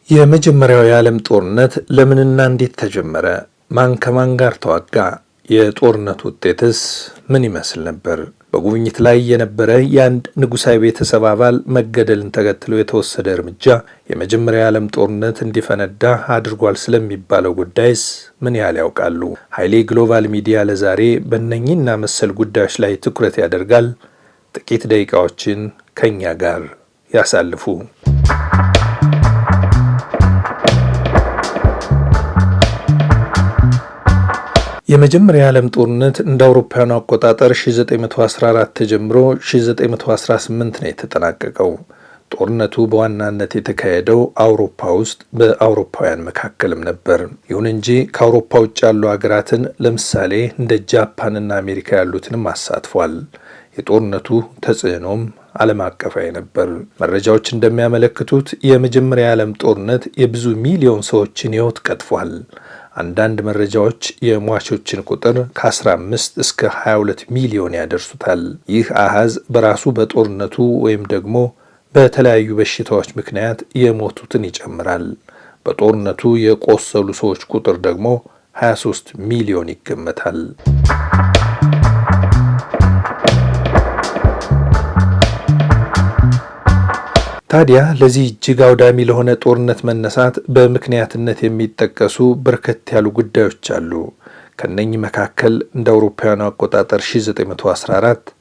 የመጀመሪያው የዓለም ጦርነት ለምንና እንዴት ተጀመረ? ማን ከማን ጋር ተዋጋ? የጦርነቱ ውጤትስ ምን ይመስል ነበር? በጉብኝት ላይ የነበረ የአንድ ንጉሳዊ ቤተሰብ አባል መገደልን ተከትሎ የተወሰደ እርምጃ የመጀመሪያው የዓለም ጦርነት እንዲፈነዳ አድርጓል ስለሚባለው ጉዳይስ ምን ያህል ያውቃሉ? ኃይሌ ግሎባል ሚዲያ ለዛሬ በእነኚህና መሰል ጉዳዮች ላይ ትኩረት ያደርጋል። ጥቂት ደቂቃዎችን ከኛ ጋር ያሳልፉ። የመጀመሪያ የዓለም ጦርነት እንደ አውሮፓውያኑ አቆጣጠር 1914 ተጀምሮ 1918 ነው የተጠናቀቀው። ጦርነቱ በዋናነት የተካሄደው አውሮፓ ውስጥ በአውሮፓውያን መካከልም ነበር። ይሁን እንጂ ከአውሮፓ ውጭ ያሉ ሀገራትን ለምሳሌ እንደ ጃፓንና አሜሪካ ያሉትንም አሳትፏል። የጦርነቱ ተጽዕኖም ዓለም አቀፋዊ ነበር። መረጃዎች እንደሚያመለክቱት የመጀመሪያ የዓለም ጦርነት የብዙ ሚሊዮን ሰዎችን ሕይወት ቀጥፏል። አንዳንድ መረጃዎች የሟቾችን ቁጥር ከ15 እስከ 22 ሚሊዮን ያደርሱታል። ይህ አሃዝ በራሱ በጦርነቱ ወይም ደግሞ በተለያዩ በሽታዎች ምክንያት የሞቱትን ይጨምራል። በጦርነቱ የቆሰሉ ሰዎች ቁጥር ደግሞ 23 ሚሊዮን ይገመታል። ታዲያ ለዚህ እጅግ አውዳሚ ለሆነ ጦርነት መነሳት በምክንያትነት የሚጠቀሱ በርከት ያሉ ጉዳዮች አሉ። ከነኚህ መካከል እንደ አውሮፓውያኑ አቆጣጠር 1914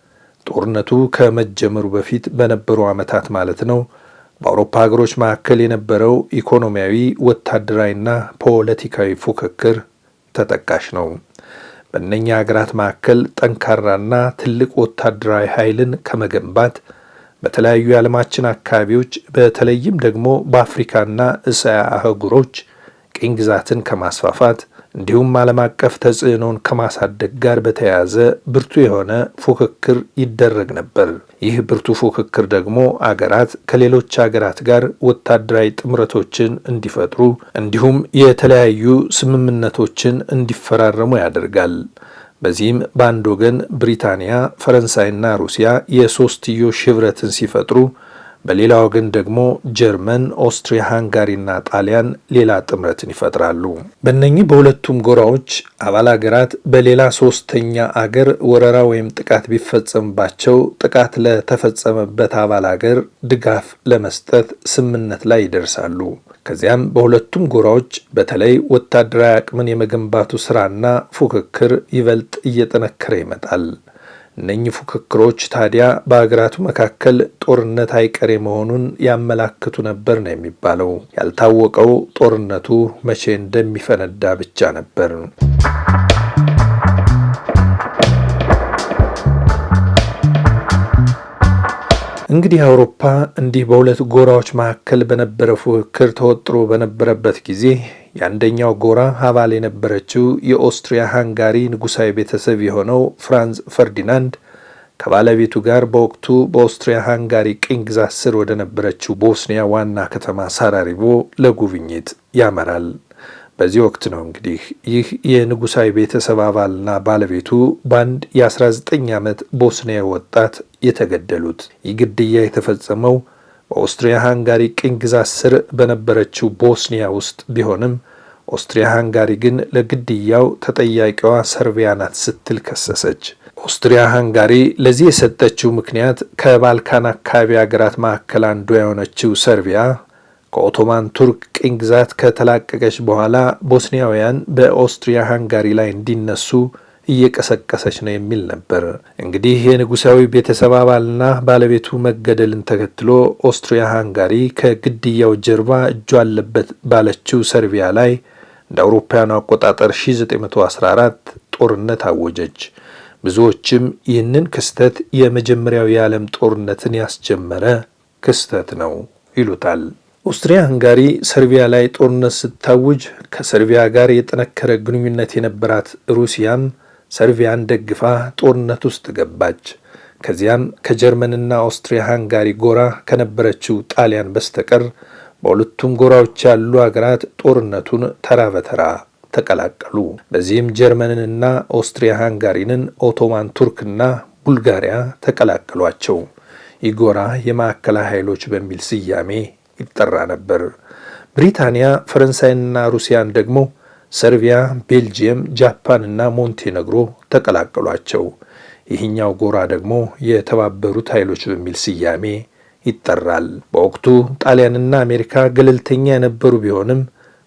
ጦርነቱ ከመጀመሩ በፊት በነበሩ ዓመታት ማለት ነው፣ በአውሮፓ ሀገሮች መካከል የነበረው ኢኮኖሚያዊ፣ ወታደራዊና ፖለቲካዊ ፉክክር ተጠቃሽ ነው። በእነኛ ሀገራት መካከል ጠንካራና ትልቅ ወታደራዊ ኃይልን ከመገንባት በተለያዩ የዓለማችን አካባቢዎች በተለይም ደግሞ በአፍሪካና እስያ አህጉሮች ቅኝ ግዛትን ከማስፋፋት እንዲሁም ዓለም አቀፍ ተጽዕኖን ከማሳደግ ጋር በተያያዘ ብርቱ የሆነ ፉክክር ይደረግ ነበር። ይህ ብርቱ ፉክክር ደግሞ አገራት ከሌሎች አገራት ጋር ወታደራዊ ጥምረቶችን እንዲፈጥሩ እንዲሁም የተለያዩ ስምምነቶችን እንዲፈራረሙ ያደርጋል። በዚህም በአንድ ወገን ብሪታንያ፣ ፈረንሳይና ሩሲያ የሶስትዮሽ ህብረትን ሲፈጥሩ፣ በሌላ ወገን ደግሞ ጀርመን፣ ኦስትሪያ ሃንጋሪና ጣሊያን ሌላ ጥምረትን ይፈጥራሉ። በእነኚህ በሁለቱም ጎራዎች አባል አገራት በሌላ ሶስተኛ አገር ወረራ ወይም ጥቃት ቢፈጸምባቸው ጥቃት ለተፈጸመበት አባል አገር ድጋፍ ለመስጠት ስምምነት ላይ ይደርሳሉ። ከዚያም በሁለቱም ጎራዎች በተለይ ወታደራዊ አቅምን የመገንባቱ ስራና ፉክክር ይበልጥ እየጠነከረ ይመጣል። እነኚህ ፉክክሮች ታዲያ በሀገራቱ መካከል ጦርነት አይቀሬ መሆኑን ያመላክቱ ነበር ነው የሚባለው። ያልታወቀው ጦርነቱ መቼ እንደሚፈነዳ ብቻ ነበር። እንግዲህ አውሮፓ እንዲህ በሁለት ጎራዎች መካከል በነበረ ፉክክር ተወጥሮ በነበረበት ጊዜ የአንደኛው ጎራ አባል የነበረችው የኦስትሪያ ሃንጋሪ ንጉሳዊ ቤተሰብ የሆነው ፍራንዝ ፈርዲናንድ ከባለቤቱ ጋር በወቅቱ በኦስትሪያ ሃንጋሪ ቅኝ ግዛት ስር ወደ ነበረችው ቦስኒያ ዋና ከተማ ሳራሪቮ ለጉብኝት ያመራል። በዚህ ወቅት ነው እንግዲህ ይህ የንጉሳዊ ቤተሰብ አባልና ባለቤቱ በአንድ የ19 ዓመት ቦስኒያ ወጣት የተገደሉት። ይህ ግድያ የተፈጸመው በኦስትሪያ ሃንጋሪ ቅኝ ግዛት ስር በነበረችው ቦስኒያ ውስጥ ቢሆንም ኦስትሪያ ሃንጋሪ ግን ለግድያው ተጠያቂዋ ሰርቢያ ናት ስትል ከሰሰች። ኦስትሪያ ሃንጋሪ ለዚህ የሰጠችው ምክንያት ከባልካን አካባቢ ሀገራት መካከል አንዷ የሆነችው ሰርቢያ ከኦቶማን ቱርክ ቅኝ ግዛት ከተላቀቀች በኋላ ቦስኒያውያን በኦስትሪያ ሃንጋሪ ላይ እንዲነሱ እየቀሰቀሰች ነው የሚል ነበር። እንግዲህ የንጉሳዊ ቤተሰብ አባልና ባለቤቱ መገደልን ተከትሎ ኦስትሪያ ሃንጋሪ ከግድያው ጀርባ እጇ አለበት ባለችው ሰርቢያ ላይ እንደ አውሮፓውያኑ አቆጣጠር 1914 ጦርነት አወጀች። ብዙዎችም ይህንን ክስተት የመጀመሪያው የዓለም ጦርነትን ያስጀመረ ክስተት ነው ይሉታል። ኦስትሪያ ሃንጋሪ ሰርቢያ ላይ ጦርነት ስታውጅ ከሰርቢያ ጋር የጠነከረ ግንኙነት የነበራት ሩሲያም ሰርቢያን ደግፋ ጦርነት ውስጥ ገባች። ከዚያም ከጀርመንና ኦስትሪያ ሃንጋሪ ጎራ ከነበረችው ጣሊያን በስተቀር በሁለቱም ጎራዎች ያሉ አገራት ጦርነቱን ተራ በተራ ተቀላቀሉ። በዚህም ጀርመንንና ኦስትሪያ ሃንጋሪንን ኦቶማን ቱርክና ቡልጋሪያ ተቀላቀሏቸው። ይህ ጎራ የማዕከላዊ ኃይሎች በሚል ስያሜ ይጠራ ነበር። ብሪታንያ፣ ፈረንሳይንና ሩሲያን ደግሞ ሰርቢያ፣ ቤልጅየም፣ ጃፓንና ሞንቴነግሮ ተቀላቀሏቸው። ይህኛው ጎራ ደግሞ የተባበሩት ኃይሎች በሚል ስያሜ ይጠራል። በወቅቱ ጣሊያንና አሜሪካ ገለልተኛ የነበሩ ቢሆንም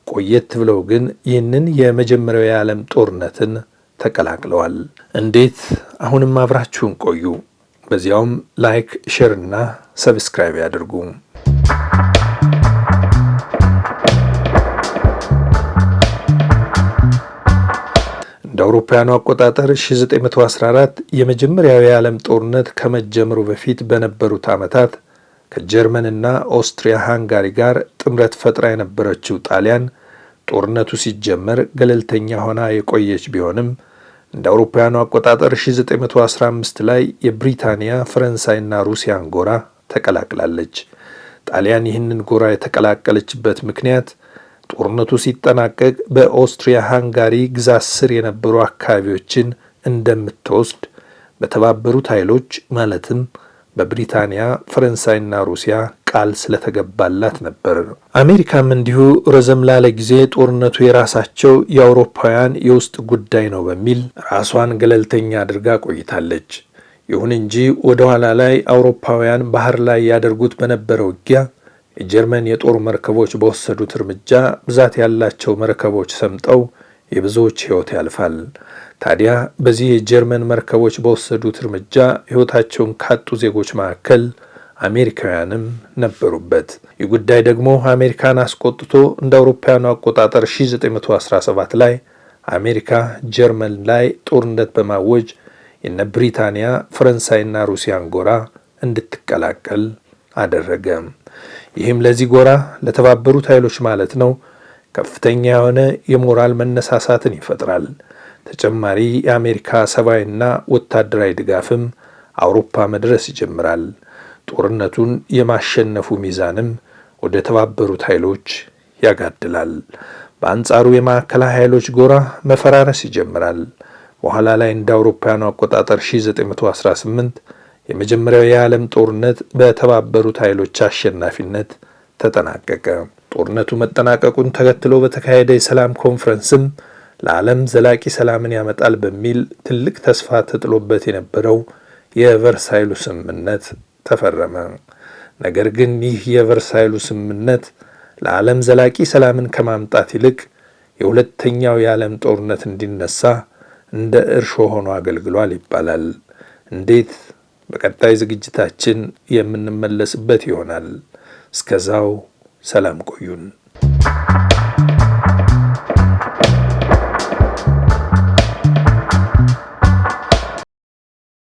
ቆየት ብለው ግን ይህንን የመጀመሪያው የዓለም ጦርነትን ተቀላቅለዋል። እንዴት? አሁንም አብራችሁን ቆዩ። በዚያውም like፣ share እና subscribe ያድርጉ። እንደ አውሮፓውያኑ አቆጣጠር 1914 የመጀመሪያው የዓለም ጦርነት ከመጀመሩ በፊት በነበሩት ዓመታት ከጀርመንና ኦስትሪያ ሃንጋሪ ጋር ጥምረት ፈጥራ የነበረችው ጣሊያን ጦርነቱ ሲጀመር ገለልተኛ ሆና የቆየች ቢሆንም እንደ አውሮፓውያኑ አቆጣጠር 1915 ላይ የብሪታንያ፣ ፈረንሳይና ሩሲያን ጎራ ተቀላቅላለች። ጣሊያን ይህንን ጎራ የተቀላቀለችበት ምክንያት ጦርነቱ ሲጠናቀቅ በኦስትሪያ ሃንጋሪ ግዛት ስር የነበሩ አካባቢዎችን እንደምትወስድ በተባበሩት ኃይሎች ማለትም በብሪታንያ፣ ፈረንሳይና ሩሲያ ቃል ስለተገባላት ነበር። አሜሪካም እንዲሁ ረዘም ላለ ጊዜ ጦርነቱ የራሳቸው የአውሮፓውያን የውስጥ ጉዳይ ነው በሚል ራሷን ገለልተኛ አድርጋ ቆይታለች። ይሁን እንጂ ወደ ኋላ ላይ አውሮፓውያን ባህር ላይ ያደርጉት በነበረው ውጊያ የጀርመን የጦር መርከቦች በወሰዱት እርምጃ ብዛት ያላቸው መርከቦች ሰምጠው የብዙዎች ሕይወት ያልፋል። ታዲያ በዚህ የጀርመን መርከቦች በወሰዱት እርምጃ ሕይወታቸውን ካጡ ዜጎች መካከል አሜሪካውያንም ነበሩበት። ይህ ጉዳይ ደግሞ አሜሪካን አስቆጥቶ እንደ አውሮፓውያኑ አቆጣጠር 1917 ላይ አሜሪካ ጀርመን ላይ ጦርነት በማወጅ የነ ብሪታንያ፣ ፈረንሳይና ሩሲያን ጎራ እንድትቀላቀል አደረገ። ይህም ለዚህ ጎራ ለተባበሩት ኃይሎች ማለት ነው ከፍተኛ የሆነ የሞራል መነሳሳትን ይፈጥራል። ተጨማሪ የአሜሪካ ሰብአዊና ወታደራዊ ድጋፍም አውሮፓ መድረስ ይጀምራል። ጦርነቱን የማሸነፉ ሚዛንም ወደ ተባበሩት ኃይሎች ያጋድላል። በአንጻሩ የማዕከላዊ ኃይሎች ጎራ መፈራረስ ይጀምራል። በኋላ ላይ እንደ አውሮፓውያኑ አቆጣጠር 1918 የመጀመሪያው የዓለም ጦርነት በተባበሩት ኃይሎች አሸናፊነት ተጠናቀቀ። ጦርነቱ መጠናቀቁን ተከትሎ በተካሄደ የሰላም ኮንፈረንስም ለዓለም ዘላቂ ሰላምን ያመጣል በሚል ትልቅ ተስፋ ተጥሎበት የነበረው የቨርሳይሉ ስምምነት ተፈረመ። ነገር ግን ይህ የቨርሳይሉ ስምምነት ለዓለም ዘላቂ ሰላምን ከማምጣት ይልቅ የሁለተኛው የዓለም ጦርነት እንዲነሳ እንደ እርሾ ሆኖ አገልግሏል ይባላል። እንዴት? በቀጣይ ዝግጅታችን የምንመለስበት ይሆናል። እስከዛው ሰላም ቆዩን።